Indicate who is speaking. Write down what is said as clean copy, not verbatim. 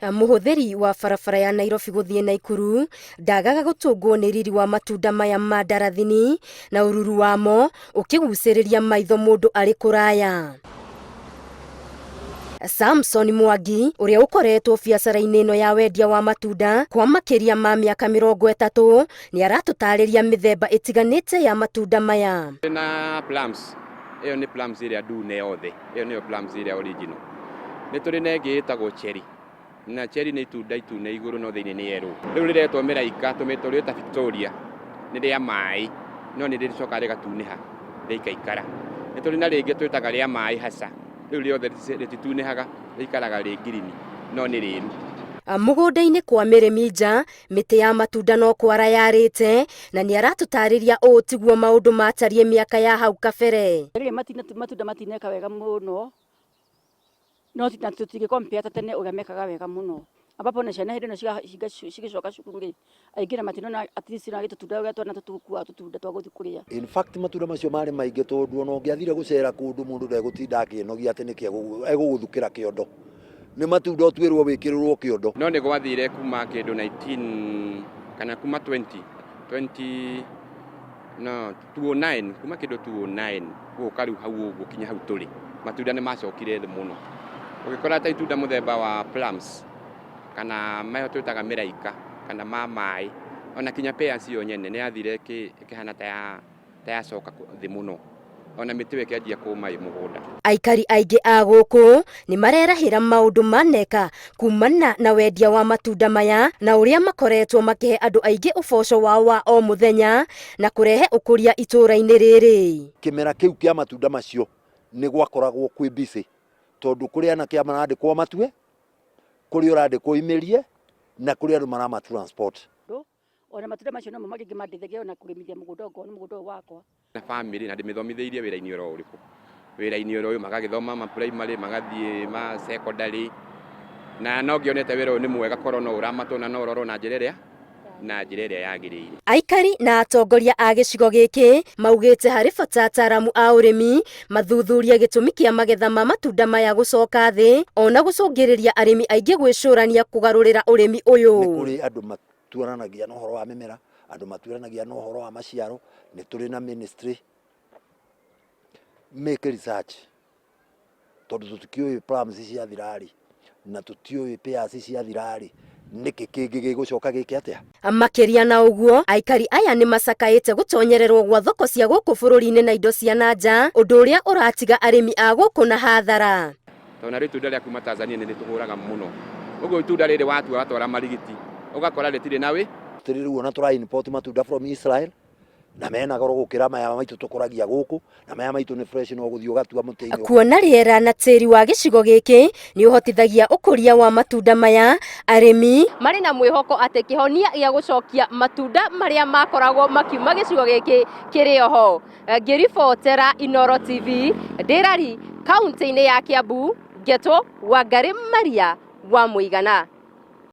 Speaker 1: Mũhũthĩri wa barabara ya Nairobi gũthiĩ Naikuru ndagaga gũtũngwo nĩ riri wa matunda maya ma ndarathini na ũruru wamo ũkĩgucĩrĩria maitho mũndũ arĩ kũraya. Samson Mwangi ũrĩa ũkoretwo biacara-inĩ ĩno ya wendia wa matunda kwa makĩria ma mĩaka 30 nĩ aratũtarĩria mĩthemba ĩtiganĩte ya matunda maya.
Speaker 2: Na plums, ĩyo nĩ plums ĩrĩa ndune yothe, ĩyo nĩyo plums ĩrĩa original. Nĩ tũrĩ na ĩngĩ ĩtagwo cherry, na cherry nĩ itunda itune igũrũ no thĩinĩ nĩ yerũ. Rĩu rĩretwo mĩraika, tũrĩta Victoria, nĩ rĩa maĩ no nĩ rĩcokaga rĩgatunĩha rĩikaikara. Nĩ tũrĩ na rĩngĩ twĩtaga rĩa maĩ hasa, rĩu rĩothe rĩtitunĩhaga, rĩikaraga rĩ ngirini no nĩ rĩru.
Speaker 1: Mũgũnda-inĩ kwa mĩrĩmi nja, mĩtĩ ya matunda no kwara yarĩte, na nĩ aratũtarĩria ũũ tiguo maũndũ matariĩ mĩaka ya hau kabere.
Speaker 3: Rĩrĩ matunda matineka wega mũno, no tũtingĩ compare ta tene ũrĩa mekaga wega mũno. Ambapo ona ciana hĩndĩ ĩno cigĩcoka cukuru rĩ, aingĩ na matinona at least na tũtunda ũrĩa twana tũkuaga tũtunda twa gũthiĩ kũrĩa.
Speaker 4: In fact matunda macio marĩ maingĩ tondũ ona ũngĩathire gũcera kũndũ mũndũ ndegũtinda akĩnogia atĩ nĩkĩ egũgũthukĩra kĩondo. Nĩ matunda ũtuĩrwo wĩkĩrĩrwo kĩondo.
Speaker 2: No nĩ gwathire kuma kĩndũ 19 kana kuma 20 20 no 209 kuma kĩndũ 209 gũka rĩu hau ũguo kinya hau tũrĩ matunda nĩ macokire thĩ mũno. Ũgĩkora ta itunda mũthemba wa plums kana mayo twĩtaga mĩraika kana ma maĩ ona kinya pears yo nyene nĩ yathire ĩkĩhana ta ya ta yacoka thĩ mũno ona mĩtĩ ĩyo ĩkĩanjia kũma ĩ mũgũnda.
Speaker 1: Aikari aingĩ a gũkũ nĩ marerahĩra maũndũ maneka kumana na wendia wa matunda maya na ũrĩa makoretwo makĩhe andũ aingĩ ũboco wao wa o mũthenya na kũrehe ũkũria itũũra-inĩ rĩrĩ.
Speaker 4: Kĩmera kĩu kĩa matunda macio nĩ gwakoragwo kwĩ busy tondũ kũrĩ anake marandĩkwo matue, kũrĩ ũrandĩkwo imĩrie na kũrĩ andũ marama transport.
Speaker 3: Ona matunda macio nomo mangĩ mandeithagia ona kũrĩmithia mũgũnda okorwo nĩ mũgũnda ũyũ wakwa.
Speaker 2: Na family na ndĩmĩthomithĩirie wĩra-inĩ oro ũrĩkũ, wĩra-inĩ oro ũyũ magagĩthoma ma primary magathiĩ ma secondary na no ngĩonete wĩra ũyũ nĩ mwega korwo no ũramatwo na no ũrorwo na njĩra ĩrĩa na njĩra ĩrĩa yagĩrĩire.
Speaker 1: Aikari na atongoria a gĩcigo gĩkĩ maugĩte harĩ bata ataaramu a ũrĩmi mathuthurie gĩtũmi kĩa magetha ma matunda maya gũcoka thĩ ona gũcũngĩrĩria arĩmi aingĩ gwĩcũrania kũgarũrĩra ũrĩmi ũyũ.
Speaker 4: Nĩ kũrĩ andũ matuaranagia na ũhoro wa mĩmera, andũ matuaranagia na ũhoro wa maciaro, nĩ tũrĩ na ministry make research tondũ tũtikĩũĩ plums ciathira rĩ na tũtiũĩ pears ciathira rĩ, nĩkĩ kĩngĩ gĩgũcoka gĩke atĩa?
Speaker 1: Makĩria na ũguo, aikari aya nĩ macakaĩte gũtonyererwo gwa thoko cia gũkũ bũrũri-inĩ na indo cia na nja, ũndũ ũrĩa ũratiga arĩmi a gũkũ na hathara.
Speaker 2: Tondũ narĩo itunda rĩa kuma Tanzania nĩ rĩtũhũraga mũno, ũguo itunda rĩrĩ watua watwara Marigiti ũgakora rĩtirĩ na wĩ.
Speaker 4: Tũrĩ rĩu ona tũra import matunda from Israel na mena goro gũkĩra maya maitũ tũkũragia gũkũ na maya maitũ nĩ fresh no gũthiĩ ũgatua mũtĩ-inĩ.
Speaker 1: Kuona rĩera na tĩri wa gĩcigo gĩkĩ nĩ ũhotithagia ũkũria wa matunda maya, arĩmi marĩ na mwĩhoko atĩ kĩhonia gĩa gũcokia matunda marĩa makoragwo makiuma gĩcigo gĩkĩ kĩrĩ oho. Ngĩribotera Inooro TV ndĩ Rari, kaũntĩ-inĩ ya Kiambu, ngetwo Wangarĩ Maria wa Mũigana.